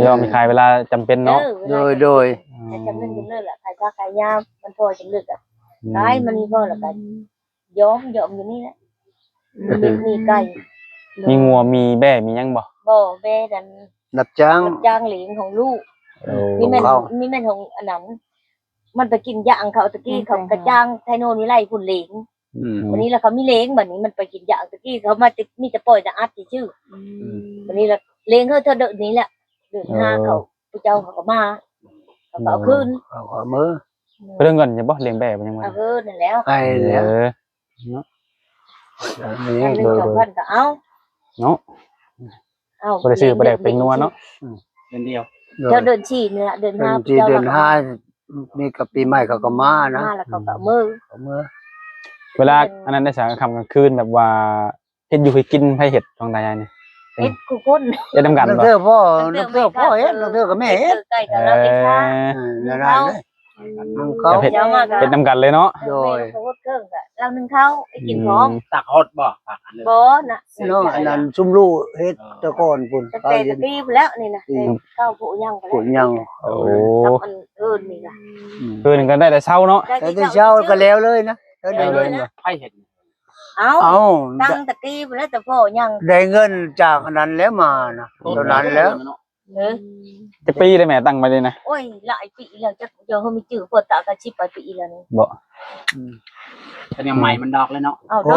ຍອມຂາຍເວລາຈຳເປັນເນາະ ເອີ ເວລາ ໂດຍ ຈຳເປັນ ໂດຍ ອືມ ຂາຍຜັກຂາຍຫຍ້າ ມັນພໍຈຳເປັນ ອືມ ຂາຍມັນມີພໍລະກະຍອມ ຍອມຢູ່ນີ້ແຫຼະ ອືມ ມີ ມີໄກ່ ມີງົວ ມີແບ້ ມີຫຍັງບໍ່ ບໍ່ ແບ້ນັ້ນ ຮັບຈ້າງ ຮັບຈ້າງລ້ຽງຂອງລູກ ເອີ ມີແມ່ນ ຂອງເຂົາ ມີແມ່ນຂອງອັນນັ້ນ ມັນໄປກິນຢາງເຂົາ ຕະກີ້ເຂົາກະຈ້າງໄທໂນນວິໄລພຸ້ນລ້ຽງ ອືມ ບັດນີ້ລະເຂົາມີລ້ຽງ ບັດນີ້ມັນໄປກິນຢາງ ຕະກີ້ເຂົາມາແຕ່ ມີແຕ່ປ່ອຍຕາອັດຊື່ໆ ອືມ ບັດນີ້ລະລ້ຽງເຂົາເທື່ອເດືອນນີ້ແຫຼະ ເດືອນຫ້າເຂົາ ເອີ ຜູ້ເຈົ້າເຂົາກໍມາ ເຂົາກໍເອົາຄືນ ເຂົາກໍເອົາເມືອ ເພິ່ນເງິນຢູ່ບໍ່ ລ້ຽງແບ້ບໍ່ ຍັງບໍ່ ເອີ ນັ້ນແຫຼະ ໃຫ້ແລ້ວ ເອີ ເນາະ ອັນໜຶ່ງສອງພັນກໍເອົາ ເນາະ ເອົາ ບໍ່ໄດ້ຊື້ປາແດກແປ້ງນົວເນາະ ອືມ ເດືອນດຽວ ເຈົ້າເດືອນສີ່ນີ້ລະ ເດືອນຫ້າ ເດືອນສີ່ ເດືອນຫ້າ ມີກັບປີໃໝ່ເຂົາກໍມານະ ມາແລ້ວເຂົາກໍເມືອ ເຂົາເມືອ ເວລາອັນນັ້ນໄດ້ສາງຄ່ຳກາງຄືນ ແບບວ່າເຮັດຢູ່ເຮັດກິນ ໃຜເຮັດ ນ້ອງຕາຍາຍນີ້ ເຮັດຄູ່ຄົນ ເຮັດນຳກັນບໍ່ ລາງເທື່ອພໍ່ ລາງເທື່ອພໍ່ເຮັດ ລາງເທື່ອກໍແມ່ເຮັດ ເອີ ແນວນັ້ນເລີຍ ໜຶ່ງເຂົ້າ ເຮັດນຳກັນເລີຍເນາະ ໂດຍ ເຮັດເຄື່ອງກະລາວໜຶ່ງເຂົ້າ ໄດ້ກິນພ້ອມ ອືມ ຕັກຮອດບໍ່ ຕັກອັນເລີຍ ບໍ່ນະ ເນາະ ອັນນັ້ນຊຸມລູກເຮັດແຕ່ກ່ອນພຸ້ນ ຕັ້ງແຕ່ຕະກີ້ພຸ້ນແລ້ວນີ້ນະ ອືມ ເຂົ້າຜູ້ຍັງພຸ້ນແລ້ວ ຜູ້ຍັງ ໂອ້ ກັບອັນອື່ນນີ້ນະ ອືມ ຄືໜຶ່ງກໍໄດ້ແຕ່ເຊົ້າເນາະ ໄດ້ແຕ່ເຊົ້າກໍແລ້ວເລີຍນະ ໄດ້ເລີຍນະ ໃຜເຮັດ ເອົາ ເອົາ ຕັ້ງແຕ່ກີ້ພຸ້ນແຫຼະ ແຕ່ພໍ່ຍັງ ໄດ້ເງິນຈາກອັນນັ້ນແຫຼະມານະ ໂຕນັ້ນແຫຼະ ເອີ ຈັກປີແລ້ວແມ່ຕັ້ງໄວ້ນີ້ນະ ໂອ້ຍ ຫຼາຍປີແລ້ວ ຈັກເຈົ້າເຮົາມີຈື່ ພວກຕາກໍສິບປາຍປີແລ້ວນີ້ ບໍ່ ອືມ ກໍຍັງໃໝ່ມັນດອກເລີຍເນາະ ເອົາ ໂອ້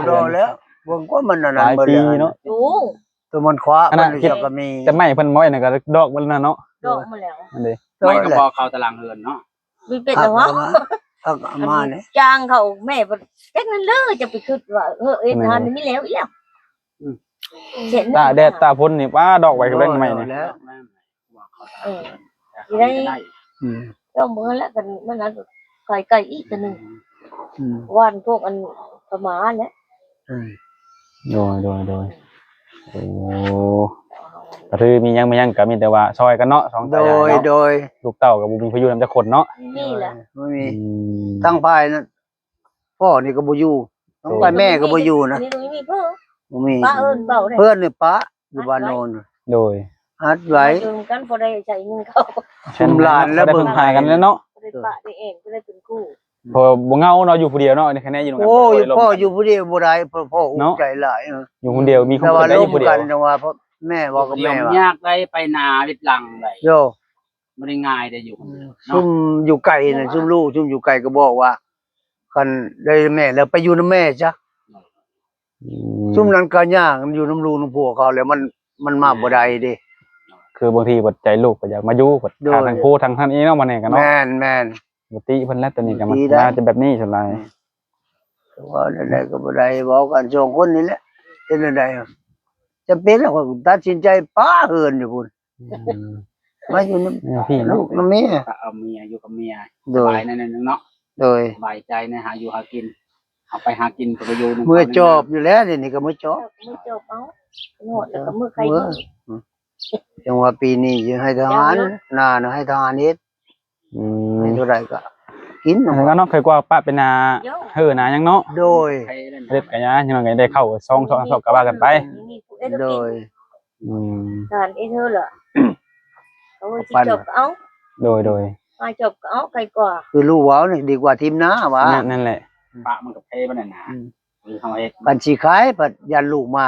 ດອກແລ້ວ ເບິ່ງກວ່າມັນອັນນັ້ນໝົດແລ້ວ ໂອ້ ໂຕມັນຄວ້າ ອັນນັ້ນ ມັນເຈົ້າກໍມີ ແຕ່ໄມ້ເພິ່ນມາໄວ້ນັ້ນກໍດອກໝົດແລ້ວເນາະ ດອກໝົດແລ້ວ ອັນນີ້ ໄມ້ກໍບໍ່ເຂົ້າຕາລາງເຮືອນເນາະ ມີເປັນແລ້ວຫວາ ເອົາມານີ້ ຈ້າງເຂົາແມ່ບໍ່ຈັກນັ້ນເລີຍ ຈະໄປຄິດວ່າ ເອີ ເຮັດທານນີ້ມີແລ້ວອີກແລ້ວ ອືມ ຕາແດດຕາຝົນນີ້ ປ້າ ດອກໄວຄືແບງໄມ້ນີ້ ເອີ ໄດ້ ອືມ ເຈົ້າເມືອແລ້ວກັນ ມັນນັ້ນ ຂາຍໄກ່ອີກຕົວໜຶ່ງ ອືມ ຫວ່ານພວກອັນປາໝາແຫຼະ ອືມ ໂດຍ ໂດຍ ໂດຍ ໂອ້ ກໍຄືມີຫຍັງ ມີຫຍັງກໍມີແຕ່ວ່າຊ່ອຍກັນເນາະ ສອງຕາຍາຍເນາະ ໂດຍ ໂດຍ ລູກເຕົ້າກໍບໍ່ມີໃຜຢູ່ນຳຈັກຄົນເນາະ ນີ້ແຫຼະ ບໍ່ມີ ອືມ ທາງຝ່າຍນັ້ນ ພໍ່ນີ້ກໍບໍ່ຢູ່ ທາງ ໂດຍ ຝ່າຍແມ່ກໍບໍ່ຢູ່ນະ ນີ້ບໍ່ມີເພິ່ນ ບໍ່ມີ ປ້າເອີ້ນເວົ້າເດ້ ເພື່ອນນີ້ປະຢູ່ບ້ານໂນນ ໂດຍ ອັດໄວ້ ຢູ່ນຳກັນພໍໄດ້ໃຊ້ເງິນເຂົາ ຊຸມຫຼານແລ້ວເບິ່ງຫາກັນແລ້ວເນາະ ບໍ່ໄດ້ປະໄດ້ແອງ ບໍ່ໄດ້ເປັນຄູ່ ເພາະວ່າບໍ່ເຫງົາເນາະ ຢູ່ຜູ້ດຽວເນາະ ໃນຂະແນນຢູ່ນຳກັນ ໂອ້ຍ ພໍ່ຢູ່ຜູ້ດຽວບໍ່ໄດ້ ພໍ່ອຸກໃຈຫຼາຍ ເນາະ ຢູ່ຄົນດຽວມີຄວາມ ແຕ່ວ່າລົມກັນ ແຕ່ວ່າແມ່ເວົ້າກັບແມ່ວ່າ ຍາກໄດ້ ໄປນາເວັດຫຼັງໄດ ໂຍ ບໍ່ໄດ້ງ່າຍເດ້ຢູ່ຄົນດຽວເນາະ ຊຸມຢູ່ໄກນະ ຊຸມລູກຊຸມຢູ່ໄກກໍບອກວ່າ ຄັນໄດ້ແມ່ແລ້ວໄປຢູ່ນຳແມ່ຊະ ອືມ ຊຸມນັ້ນກໍຍາກ ຢູ່ນຳລູກນຳຜົວເຂົາແລ້ວ ມັນ ມັນມາບໍ່ໄດ້ເດ້ ຄືບາງທີບັດໃຈລູກກໍຢາກມາຢູ່ ບັດ ໂດຍ ທາງຜູ້ທາງນັ້ນອີກເນາະ ບັດນີ້ກໍເນາະ ແມ່ນໆ ບໍ່ຕິເພິ່ນແຫຼະ ຕອນນີ້ກໍມາ ມາຈະແບບນີ້ສ່ວນຫຼາຍ ອືມ ວ່າແນວໃດກໍບໍ່ໄດ້ ເວົ້າກັນສອງຄົນນີ້ແຫຼະ ເຮັດແນວໃດ ຈຳເປັນແລ້ວ ກໍຕັດສິນໃຈປະເຮືອນຢູ່ພຸ້ນ ອືມ ມາຢູ່ນຳ ເອີ ພີ່ເນາະ ລູກນຳເມຍ ກໍເອົາເມຍຢູ່ກັບເມຍ ໂດຍ ສະບາຍໜ້ອຍໜຶ່ງເນາະ ໂດຍ ສະບາຍໃຈໃນຫາຢູ່ຫາກິນ ເຮົາໄປຫາກິນກໍໄປຢູ່ນຳ ເມືອຈອບຢູ່ແລ້ວ ດຽວນີ້ກໍເມືອຈອບ ເມືອຈອບເອົາ ຮອດແລ້ວກໍເມືອໄຄ ເມືອ ອືມ ຈັ່ງວ່າປີນີ້ຊິໃຫ້ທະຫານ ນານະໃຫ້ທະຫານເຮັດ ອືມ ໃຫ້ເທົ່າໃດກໍກິນ ແລ້ວກໍເນາະ ເຄີຍກວ່າປະເປັນນາເຮີນາຫຍັງເນາະ ໂດຍ ເຮັດກະຍາ ຍັງໜ້ອຍກໍໄດ້ເຂົ້າສອງຊອກສາມຊອກກໍວ່າກັນໄປ ໂດຍ ອືມ ການເອເທີລະ ເອົາໄວ້ຊິຈອບກໍເອົາ ໂດຍ ໂດຍ ມາຈອບກໍເອົາ ໄກກວ່າ ຄືລູກເວົ້ານີ້ ດີກວ່າຖິ້ມນາວ່າ ນັ້ນ ນັ້ນແຫຼະ ປະມັນກໍເພປານນັ້ນນະ ອືມ ເຮົາເຮັດ ຄັນຊິຂາຍພັດຢ້ານລູກມາ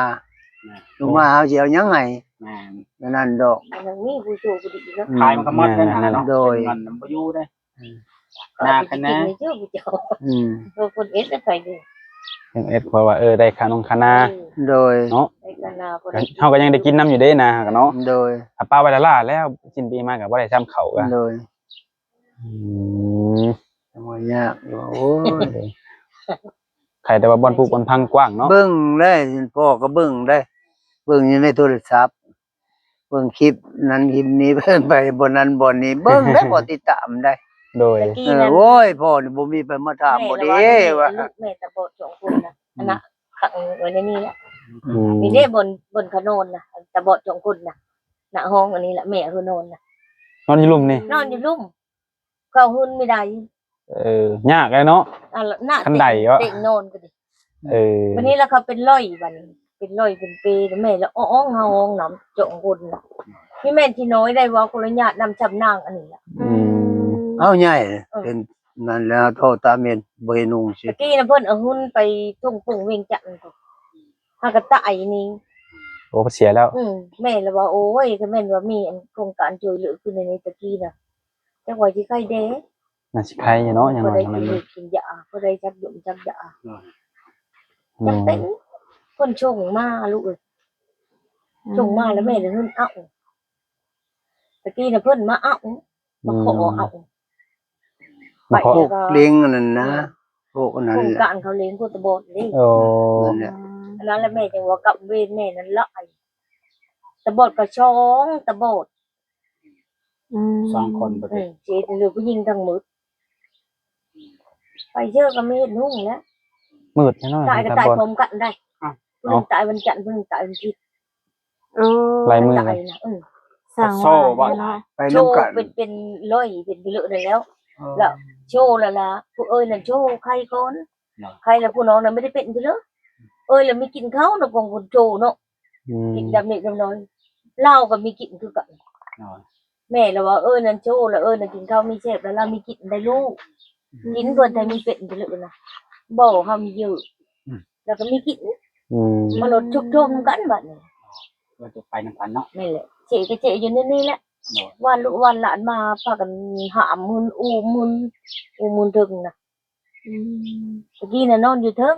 ແມ່ນ ລູກມາເຮົາຊິເອົາຫຍັງໃຫ້ ແມ່ນ ແນວນັ້ນດອກ ມັນມີຜູ້ໂຊຜູ້ດີເນາະ ອືມ ຂາຍມັນກໍໝົດເດ້ນະ ແມ່ນ ເນາະ ໂດຍ ເງິນມັນບໍ່ຢູ່ເດ້ ອືມ ນາຄະນາ ກິນຢູ່ເຈົ້າຜູ້ເຈົ້າ ອືມ ເພິ່ນເຮັດໃຫ້ໃຜເດ້ ເພິ່ນເຮັດເພາະວ່າ ເອີ ໄດ້ຄ່ານອງຄ່ານາ ເອີ ໂດຍ ເນາະ ໄດ້ຄ່ານາ ເຮົາກໍຍັງໄດ້ກິນນຳຢູ່ເດ້ນາເຮົາກໍເນາະ ໂດຍ ຖ້າປະໄວ້ລ້າໆແລ້ວ ສິ້ນປີມາກໍບໍ່ໄດ້ຊ້ຳເຂົ້າກໍ ໂດຍ ອືມ ໂອ້ຍ ຍາກຢູ່ ໂອ້ຍ ໄຄແຕ່ວ່າບ່ອນຜຸບ່ອນພັງກວ້າງເນາະ ເບິ່ງໄດ້ ພໍ່ກໍເບິ່ງໄດ້ ເບິ່ງຢູ່ໃນໂທລະສັບ ເບິ່ງຄລິບນັ້ນຄລິບນີ້ ໄປບ່ອນນັ້ນບ່ອນນີ້ ເບິ່ງໄດ້ ພໍ່ຕິດຕາມໄດ້ ໂດຍ ແຕ່ກີ້ນັ້ນ ເອີ ໂອ້ຍ ພໍ່ນີ້ບໍ່ມີໃຜມາຖາມບໍ່ເດ້ວ່າ ແມ່ລະວ່າ ລູກແມ່ຕາບອດສອງຄົນນະ ອືມ ອັນນະ ຂັງໄວ້ໃນນີ້ແຫຼະ ອືມ ນີ້ເດ້ ບ່ອນ ບ່ອນເຂົານອນນະ ຕາບອດສອງຄົນນະ ໜ້າຫ້ອງອັນນີ້ແຫຼະ ແມ່ເຂົານອນນະ ນອນຢູ່ລຸ່ມນີ້ ນອນຢູ່ລຸ່ມ ເຂົ້າເຮືອນບໍ່ໄດ້ ເອີ ຍາກແຫຼະເນາະ ອັນນະ ຄັນໄດວະ ເຕີງນອນກໍດີ ເອີ ບັດນີ້ລະເຂົາເປັນຮ້ອຍ ບັດນີ້ເປັນຮ້ອຍເປັນເປ ແມ່ລະອອງເຮົາຫ້ອງນ້ຳຈອງຄົນນະ ນີ້ແມ່ນທີ່ນ້ອຍໄດ້ເວົ້າ ຂໍອະນຸຍາດນຳຊຳນາງອັນນີ້ລະ ອືມ ເອົາໃຫຍ່ ເອີ ເປັນນັ້ນແລ້ວ ທໍ່ຕາເມັນບໍ່ເຫັນຫຸງຊິ ຕະກີ້ນະ ເພິ່ນເອົາຫຸ່ນໄປທົ່ງປຸງວຽງຈັນ ຫາກະຕາຍນີ້ ໂອ້ ເພິ່ນເສຍແລ້ວ ອືມ ແມ່ລະວ່າ ໂອ້ຍ ຄັນແມ່ນວ່າມີອັນໂຄງການຊ່ວຍເຫຼືອຂຶ້ນໃນຕະກີ້ນະ ຈັກວ່າຊິໄຄແດ່ ໜ້າຊິໄຄຢູ່ເນາະ ຢ່າງນ້ອຍກໍໄດ້ກິນຢາ ພໍໄດ້ຈັກຢາ ຈັກຢາ ອືມ ຈັກເປັນ ເພິ່ນສົ່ງມາລູກເອີຍ ອືມ ສົ່ງມາແລ້ວແມ່ລະເງິນເອົາ ຕະກີ້ນະເພິ່ນມາເອົາ ມາຂໍເອົາ ອືມ ມາຂໍ ໄປແລ້ວກໍ ພວກເລັງອັນນັ້ນນະ ອືມ ພວກອັນນັ້ນ ໂຄງການເຂົາເລັງພວກຕາບອດເດ້ ໂອ້ ນັ້ນແຫຼະ ອືມ ອັນນັ້ນລະແມ່ຈັ່ງວ່າກັບເວນແມ່ນັ້ນຫຼາຍ ຕາບອດກໍສອງຕາບອດ ອືມ ສອງຄົນບໍ່ຕິ ອືມ ເສຍເຫຼືອຜູ້ຍິງທັງໝົດ ໄປເທື່ອກໍມີເຮັດຫຸງແລ້ວ ມືດແນ່ນອນ ຕາຍກໍຕາຍພ້ອມກັນໄດ໋ ອ້າວ ຜູ້ໜຶ່ງຕາຍວັນຈັນ ຜູ້ໜຶ່ງຕາຍວັນທິດ ໂອ້ ຫຼາຍມື້ເລີຍ ຕາຍນະ ເອີ ສ້າງວ່າເນາະ ໄປນຳກັນ ໂຊເປັນ ເປັນຮ້ອຍ ເປັນເລີະນັ້ນແລ້ວ ອໍ ລະໂຊລະລະ ຜູ້ເອີຍນັ້ນໂຊໄຄກ່ອນ ເນາະ ໃຄລະຜູ້ນ້ອງນະບໍ່ໄດ້ເປັນເລີະ ເອີຍລະມີກິນເຂົ້ານະ ຂອງຄົນໂຊເນາະ ອືມ ກິນດຳເລັກດຳນ້ອຍ ລາວກໍມີກິນຄືກັນ ໂດຍ ແມ່ລະວ່າ ເອີຍນັ້ນໂຊລະ ເອີຍນັ້ນກິນເຂົ້າມີແຊບລະ ລາວມີກິນໄດ້ລູກ ອືມ ກິນເພິ່ນໄທມີເປັນເລີະນະ ບໍ່ເຮົາມີເຢີ ອືມ ລະກໍມີກິນ ອືມ ມາລົດຊຸກໂທມກັນບັດນີ້ ວ່າຈະໄປນຳກັນເນາະ ແມ່ນແຫຼະ ເຈກໍເຈຢູ່ໃນນີ້ແຫຼະ ໂດຍ ວ່າລູກວ່າຫຼານມາພາກັນຫາມຫຸ່ນອູ້ມຫຸ່ນ ອູ້ມຫຸ່ນເທິງນະ ອືມ ຕະກີ້ນະນອນຢູ່ເທິງ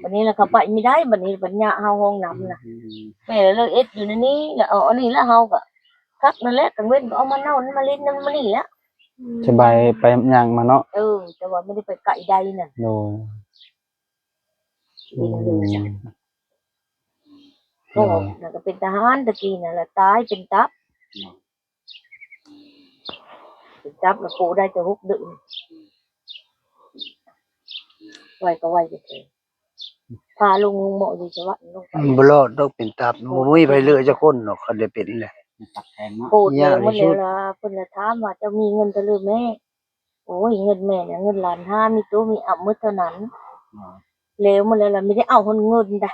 ບັດນີ້ລະເຂົາໄປບໍ່ໄດ້ ບັດນີ້ບັນຍາເຮົາຫ້ອງນ້ຳນະ ອືມ ແມ່ລະເລີຍເຮັດຢູ່ໃນນີ້ລະ ເອົາອັນນີ້ລະ ເຮົາກະຄັກນັ້ນແຫຼະ ກາງເວັນກໍເອົາມານອນມາຫຼິ້ນນຳມານີ້ລະ ອືມ ສະບາຍໄປຍ່າງມາເນາະ ເອີ ແຕ່ວ່າບໍ່ໄດ້ໄປໄກໃດນະ ໂດຍ ອືມ ໂອ້ ນະກໍເປັນທະຫານຕະກີ້ນະລະ ຕາຍເປັນຕັບ ໂດຍ ຈັບແລ້ວປູໄດ້ແຕ່ຫົກເດືອນ ໄວກໍໄວແທ້ໆ ພາລົງໂຮງໝໍຢູ່ສະຫວັນ ລົງໄປ ອືມ ບໍ່ລອດດອກເປັນຕັບ ບໍ່ມີໃຜເຫຼືອຈັກຄົນດອກ ຄັນໄດ້ເປັນແຫຼະ ຕັບແຂງເນາະ ໂກດແລ້ວໝົດແລ້ວລະ ເພິ່ນລະຖາມວ່າ ເຈົ້າມີເງິນເທົ່າໃດແມ່? ໂອ້ຍ ເງິນແມ່ນະ ເງິນລ້ານຫ້າ ມີຕູ້ມີອັບໝົດເທົ່ານັ້ນ ແລ້ວໝົດແລ້ວລະ ມີແຕ່ເອົາຮອດເງິນດາ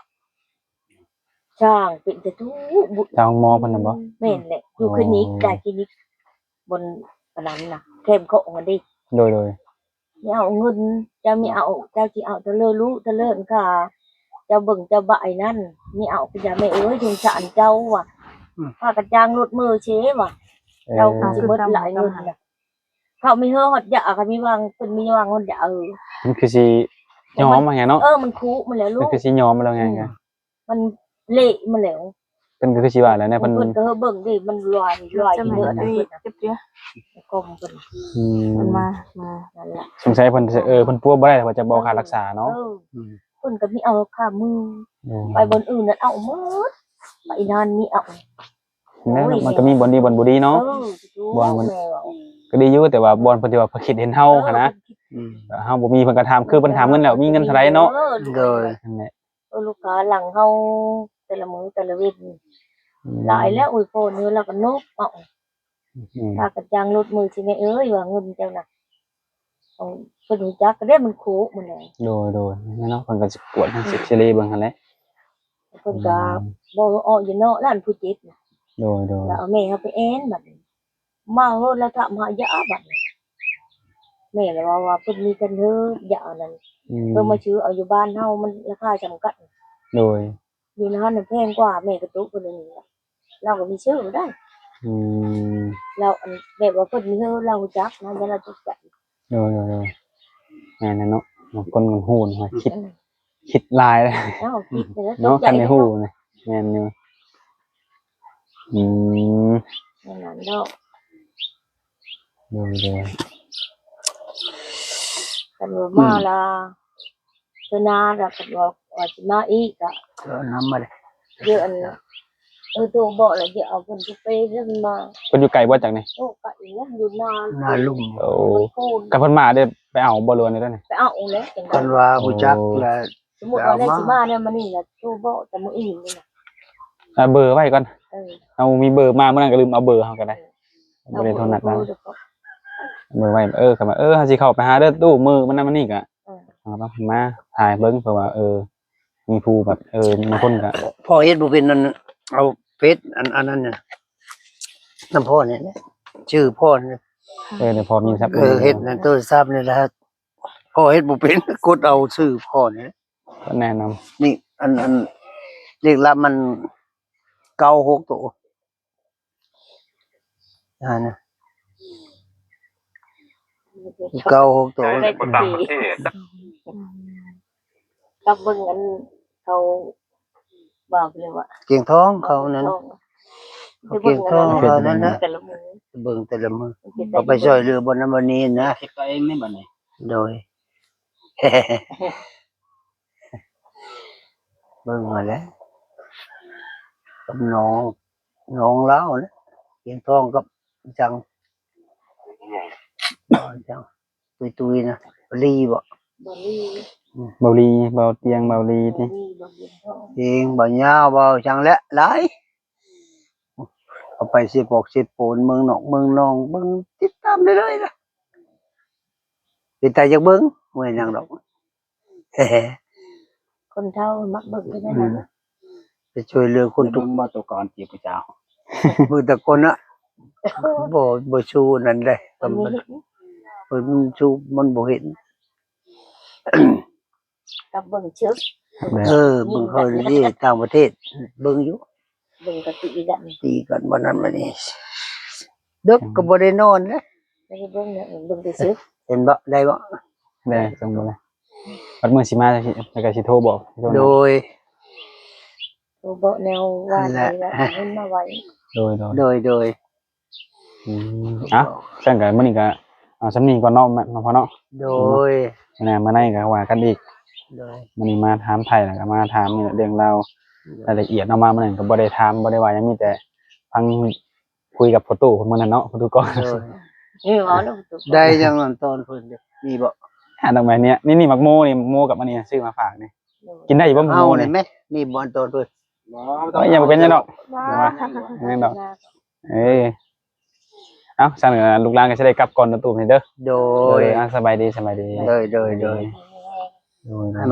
ຊ່າງເປັນແຕ່ທຸກບຸ ທາງໝໍເພິ່ນນະບໍ່? ແມ່ນແຫຼະ ຢູ່ຄລີນິກ ອໍ ໄດ້ຄລີນິກ ບ່ອນອັນນັ້ນນະ ແຄມຂອງຫັ້ນເດ້ ໂດຍໆ ມີເອົາເງິນ ເຈົ້າມີເອົາ ເຈົ້າຊິເອົາເທົ່າເລີລູກເທົ່າເລີກາ ເຈົ້າເບິ່ງເຈົ້າບາຍນັ້ນ ມີເອົາ ຍາແມ່ເອີຍ ສົງສານເຈົ້າວ່າ ອືມ ພາກັນຈ້າງລົດເມີເຊວ່າ ເອີ ເຈົ້າຄືຊິໝົດຫຼາຍເງິນນະ ເຂົາມີເຮີຮອດຢາ ເຂົາມີວາງ ເພິ່ນມີວາງຮອດຢາ ເອີ ມັນຄືຊິຍອມມາແຮງເນາະ ເອີ ມັນຄຸມາແລ້ວລູກ ມັນຄືຊິຍອມມາແລ້ວໄງ ອືມ ກະ ມັນເລະມາແລ້ວ ເພິ່ນກໍຄືຊິວ່າແຫຼະນະ ເພິ່ນ ເພິ່ນກໍເບິ່ງເດ້ ມັນລອຍ ລອຍເໜືອ ເພິ່ນນະ ກອມເພິ່ນ ອືມ ເພິ່ນມາ ມາ ນັ້ນລະ ສົງໄສເພິ່ນ ເອີ ເພິ່ນປົວບໍ່ໄດ້ ເພິ່ນຈະບໍ່ຄ່າ ເອີ ລັກສາເນາະ ເອີ ອືມ ເພິ່ນກໍມີເອົາຄ່າມື ໂອ້ ໄປບ່ອນອື່ນນັ້ນເອົາໝົດ ໄປນັ້ນມີເອົາ ແມ່ນ ໂອ້ຍ ມັນກໍມີບ່ອນດີບ່ອນບໍ່ດີເນາະ ເອີ ບ່ອນມັນ ແມ່ນ ກໍດີຢູ່ ແຕ່ວ່າບ່ອນເພິ່ນທີ່ວ່າເພິ່ນຄິດເຫັນເຮົາ ເອີ ຫັ້ນນະ ເພິ່ນຄິດ ອືມ ເຮົາບໍ່ມີ ເພິ່ນກໍຖາມ ຄືເພິ່ນຖາມເງິນແລ້ວ ມີເງິນເທົ່າໃດເນາະ ເອີ ໂດຍ ນັ້ນແຫຼະ ເອີ ລູກຄ້າຫຼັງເຮົາແຕ່ລະມື້ແຕ່ລະເວັນ ອືມ ຫຼາຍແລ້ວ ໂອ້ຍ ພໍເນີລາວກໍນົບເອົາ ອືມ ພາກັນຈ້າງລົດເມີຊິແມ່ເອີຍ ວ່າເງິນເຈົ້ານະ ເພິ່ນຮູ້ຈັກກໍໄດ້ ມັນຄຸມາແລ້ວ ໂດຍໆ ແມ່ນເນາະ ເພິ່ນກໍຊິກວດ ອືມ ເຊັກເຊັກເຣເບິ່ງຫັ້ນແຫຼະ ເພິ່ນກໍ ອືມ ບໍ່ອອກຢູ່ເນາະ ຫຼານຜູ້ເຈັບນະ ໂດຍໆ ແລ້ວເອົາແມ່ເຮົາໄປແອນບັດນີ້ ມາເຮີດແລ້ວຖາມຫາຢາບັດນີ້ ແມ່ລະເວົ້າວ່າເພິ່ນມີແຕ່ເຮີດຢາອັນນັ້ນ ອືມ ເພິ່ນມາຊື້ເອົາຢູ່ບ້ານເຮົາ ມັນລາຄາຈຳກັດ ໂດຍ ຢູ່ໃນຫັ້ນນະແພງກວ່າ ແມ່ກະຕຸກເພິ່ນນີ້ລະ ລາວກໍມີຊື້ໄດ້ ອືມ ລາວ ອັນ ແບບວ່າເພິ່ນມີເຮີດ ລາວຮູ້ຈັກນະ ຢ້ານລາວຕົກໃຈ ໂດຍໆໆ ແມ່ນແຫຼະເນາະ ບາງຄົນກໍຮູ້ນະ ຄິດ ອືມ ຄິດຫຼາຍ ເອີ ຄິດເນາະ ເນາະ ຄັນໄດ້ຮູ້ນະ ແມ່ນຢູ່ ອືມ ແມ່ນນັ້ນດອກ ໂດຍໆ ຄັນວ່າມາລະ ອືມ ເທື່ອໜ້າລະ ຄັນວ່າ ວ່າຊິມາອີກກະ ເອີ ນຳມາເລີຍ ເດີ ອັນ ເອີ ໂທບອກລະ ຊິເອົາເພິ່ນໄປເພິ່ນມາ ເພິ່ນຢູ່ໄກບໍ່ຈາກນີ້? ໂອ້ ໄກຢູ່ນະ ຢູ່ນາ ນາລຸ່ມ ໂອ້ ຄັນເພິ່ນມາເດ້ ໄປເອົາບໍ່ ຫຼືວ່າແນວໃດນີ້? ໄປເອົາແຫຼະ ຄັນວ່າຮູ້ຈັກລະ ໂອ້ ສົມມຸດວ່າແລ້ວຊິມາແນວມື້ນີ້ລະ ໂທບອກແຕ່ມື້ອື່ນນີ້ນະ ເອົາເບີໄວ້ກ່ອນ ເອີ ເຮົາມີເບີ ມາມື້ນັ້ນກໍລືມເອົາເບີເຮົາກໍໄດ້ ເອີ ບໍ່ໄດ້ໂທນັດນະ ເອົາເບີໄວ້ ເອີ ຄັນວ່າ ເອີ ເຮົາຊິເຂົ້າໄປຫາເດີຕູ້ມື້ມັນນັ້ນມື້ນີ້ກະ ເອີ ເອົາມາຖ່າຍເບິ່ງ ເພາະວ່າ ເອີ ມີຜູ້ແບບ ເອີ ບາງຄົນກໍ ພໍ່ເຮັດບໍ່ເປັນ ອັນ ເອົາເຟສ ອັນ ອັນນັ້ນນະ ນຳພໍ່ນີ້ແຫຼະ ຊື່ພໍ່ນີ້ ເອີ ແຕ່ພໍ່ມີຊັບ ເອີ ເຮັດໃນໂທລະສັບນີ້ລະ ພໍ່ເຮັດບໍ່ເປັນ ກົດເອົາຊື່ພໍ່ນີ້ແຫຼະ ແນະນຳ ນີ້ ອັນ ອັນ ເລກລັບມັນ ເກົ້າຫົກໂຕ ອ່ານະ ເກົ້າຫົກໂຕ ໄດ້ແຕ່ ກັບເບິ່ງອັນເຂົາວ່າເລີຍວ່າ ກຽງທອງເຂົານັ້ນ ເຂົາກຽງທອງເຂົານັ້ນນະ ເບິ່ງແຕ່ລະມື້ ເບິ່ງແຕ່ລະມື້ ເຂົາໄປຊ່ອຍເຫຼືອບ່ອນນັ້ນບ່ອນນີ້ນະ ເຮັດຕົວເອງນີ້ບັດນີ້ ໂດຍ ເບິ່ງຫັ້ນແຫຼະ ກັບນ້ອງ ນ້ອງລາວນະ ກຽງທອງກັບ ຫຍັງ ຫຍັງ ຕຸ້ຍໆນະ ບໍ່ລີບໍ່ ບໍ່ລີ ອືມ ບໍ່ລີ ບໍ່ຕຽງ ບໍ່ລີຕິ ບໍ່ລີ ບໍ່ຕຽງ ບໍ່ຍາວ ບໍ່ຫຍັງແຫຼະ ຫຼາຍ ເອົາໄປເຊປອກເຊໂປນ ເມືອງນອກເມືອງນອງ ເບິ່ງຕິດຕາມໄດ້ເລີຍນະ ເປັນຕາຢາກເບິ່ງ ບໍ່ແມ່ນຫຍັງດອກ ຄົນເຖົ້າມັກເບິ່ງຄືກັນນະ ໄປຊ່ວຍເຫຼືອຄົນທຸກ ເບິ່ງບໍ່ຕົວກ່ອນຈີບຜູ້ສາວ ເບິ່ງແຕ່ຄົນນະ ບໍ່ ບໍ່ສູ້ນັ້ນເດ້ ມັນບໍ່ເຫັນ ເອີ ມັນສູ້ ມັນບໍ່ເຫັນ ກັບເບິ່ງເຊີກ ເອີ ເບິ່ງເຂົາຢູ່ຕ່າງປະເທດ ເບິ່ງຢູ່ ເບິ່ງກໍຕີກັນ ຕີກັນ ບໍ່ນັ້ນບໍ່ນີ້ ເດິກກໍບໍ່ໄດ້ນອນເດ້ ບໍ່ໄດ້ເບິ່ງ ເບິ່ງແຕ່ເຊີກ ເຫັນບໍ່ ໄດ້ບໍ່ ໄດ້ ສົ່ງມາເລີຍ ບັດມື້ຊິມາ ແລ້ວກໍຊິໂທບອກ ໂດຍ ໂທບອກແນວວ່າ ນັ້ນແຫຼະ ເງິນມາໄວ້ ໂດຍໆ ໂດຍໆ ອືມ ເອົ້າ ຊັ້ນກໍມື້ນີ້ກໍເອົາສ່ຳນີ້ກ່ອນເນາະ ເນາະພໍ່ເນາະ ໂດຍ ມື້ໜ້າມື້ໃນກໍວ່າກັນອີກ ໂດຍ ມື້ນີ້ມາຖາມໄຖ່ ແລ້ວກໍມາຖາມນີ້ແຫຼະ ເລື່ອງລາວ ໂດຍ ລາຍລະອຽດເນາະ ມາມື້ນັ້ນກໍບໍ່ໄດ້ຖາມ ບໍ່ໄດ້ວ່າຫຍັງ ມີແຕ່ຟັງຄຸຍກັບພໍ່ຕູ້ເພິ່ນມື້ນັ້ນເນາະ ພໍ່ຕູ້ກ່ອນ ໂດຍ ເອີ ເວົ້າແລ້ວປະຕູ ໄດ້ຫຍັງອັນຕອນເພິ່ນເດ້ ມີບໍ່? ຫາດອກໄມ້ເນີ້ຍ ນີ້ນີ້ໝາກໂມນີ້ ໝາກໂມກັບອັນນີ້ຊື້ມາຝາກນີ້ ກິນໄດ້ບໍ່ໝາກ ເອົາ ໂມນີ້ ແມ່ນ ມີບໍ່ອັນຕອນເພິ່ນ? ບໍ່ ໂອ້ຍ ຍັງບໍ່ເປັນຫຍັງດອກ ວ່າ ແມ່ນດອກ ເອີ ເອົ້າ ຊັ້ນລູກຫຼານກໍຊິໄດ້ກັບກ່ອນນະຕູນີ້ເດີ ໂດ ໂດ ຍ ຍ ອ່າ ສະບາຍດີ ສະບາຍດີ ໂດຍ ໂດຍ ໂດຍ ໂດຍ